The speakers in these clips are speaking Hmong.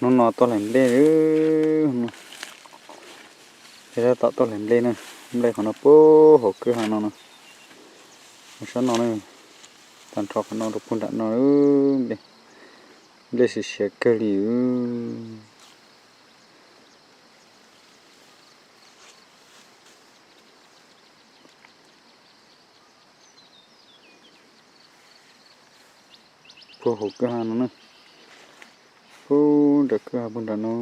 Hnub no tuaj hlais nplej, tab tom tuaj hlais nplej na. Nplej qhov no puag hauv kwj ha no no. Sab no na, tag nrho qhov no rau puag nram no, nplej, nplej siav siav kawg li. Puag hauv kwj ha no na, puag nram kwj ha puag nram no,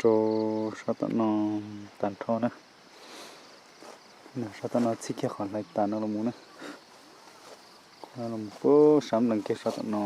rau sab tom no tag nrho na. Sab tom no txhij kiag qhov hlais tas no los mus na, los puag sab nplees kiag sab tom no.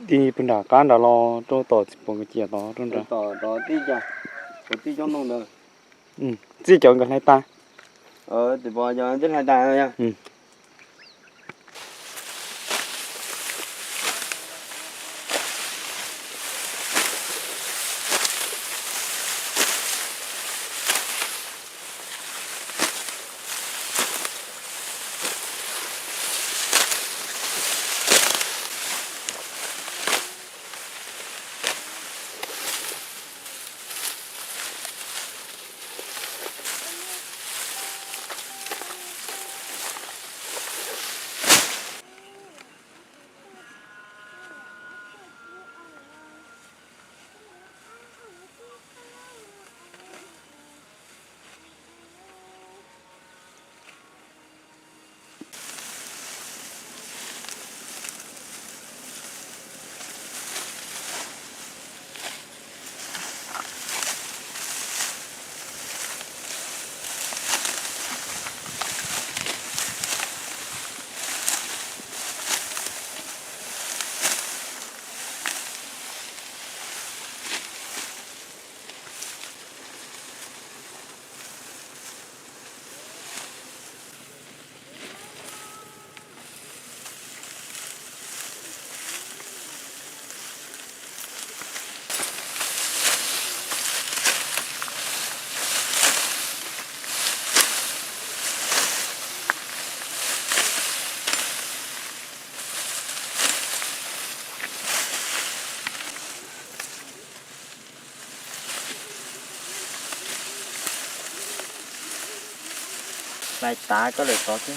Tim pw nram qab nrad los rau tom txiv pos nkawd ciam tod rau nrad. Txij cov nkawd hlais tas. Hlais tas koj lawm tod thiab.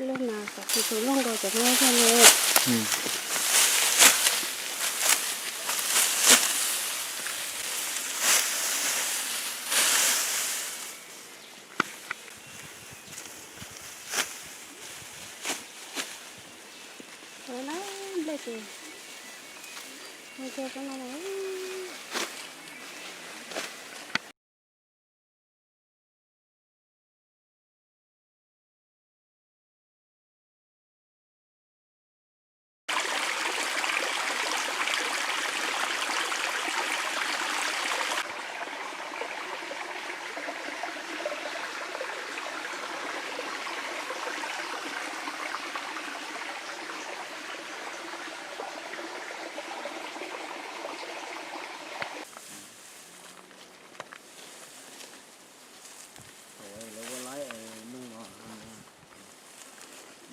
Lub no xav tsis tshua loj nkaus cov no thiab ne. Ua na, nplej ces ua kawg no.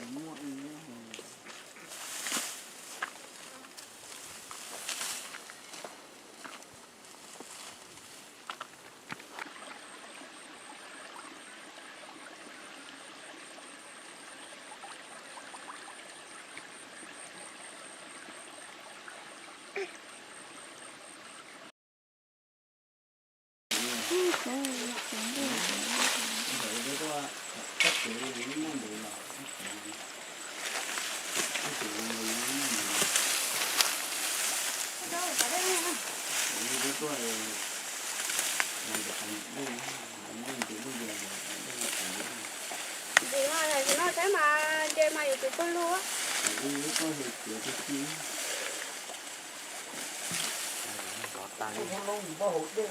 Ntim no, ntim no thiab mas nce mas yuav tsum pawg lug. Hauv loo npaj hauv dej,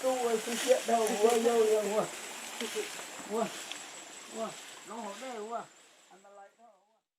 tuaj ua xwb siab dhau ua yau ua, ua, ua, loo hauv dej ua.